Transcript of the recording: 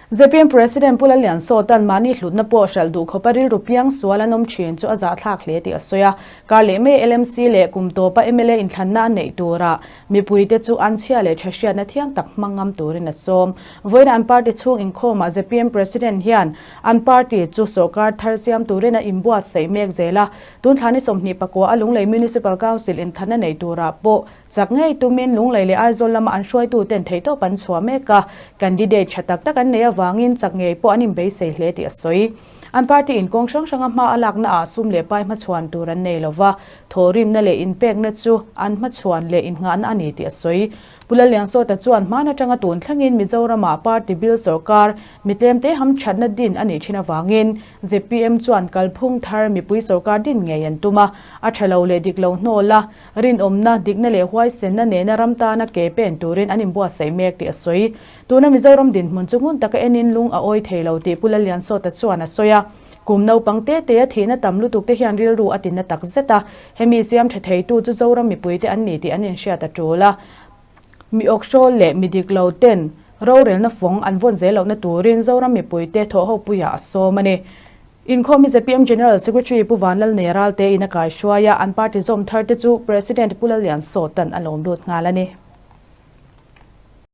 Zpm President Pu Lalliansawta'n mahni hlutna pawh hralh duh khawpa rilru piang sual an awm thin chu a zahthlak hle tih a sawi a. Kar leh mai LMC leh kum tawpa mla inthlanna a neih turah mipuite chu an chhia leh tha hriatna thiang tak hmang ngam turin a sawm. Vawiin an party chhung inkhawmah zpm President hian an party chu sawrkar thar siam turin a inbuatsaih mek zel a. Tun thla ni 24 a Lunglei Municipal Council inthlanna neih turah pawh Chak ngei tumin Lunglei leh Aizawl lama an hruaituten theihtawp an chhuah mek a, candidate tha tak tak an neih avangin chak ngei pawh an inbeisei hle tih a sawi. An party in kawng hrang hranga hma a lakna ah sum leh pai hmachhuan tur an nei lova, thawhrimna leh inpekna chu an hmachhuan leh innghahna a ni tih a sawi. Pu Lalliansawta chuan hman atanga tun thlengin Mizorama party bil sawrkar mitlemte hamthatna din a nih thin avangin zpm chuan kalphung thar mipui sawrkar din ngei an tum a, a tha lo leh dik lo hnawl a, Rinawmna, dikna leh huaisenna nena ram tana ke pen turin an inbuatsaih mek tih a sawi. Tuna Mizoram dinhmun chu ngun taka enin lung a awi thei lo tih Pu Lalliansawta chuan a sawi a. Kum naupang te te a thihna tam lutuk te hian rilru a tinna tak zet a. Hemi siam tha theitu chu Zoram mipuite an ni tih an inhriat a tul a. Mi awkhrawl leh mi dik lo ten rorelna fawng an vawn zel lohna turin Zoram mipuite thawhhopuiah a sawm a ni. Inkhawm hi zpm General Secretary Pu Vanlalnei Ralte in a kaihruai a, an party zawm thar te chu President Pu Lalliansawta'n a lawm lut nghal a ni.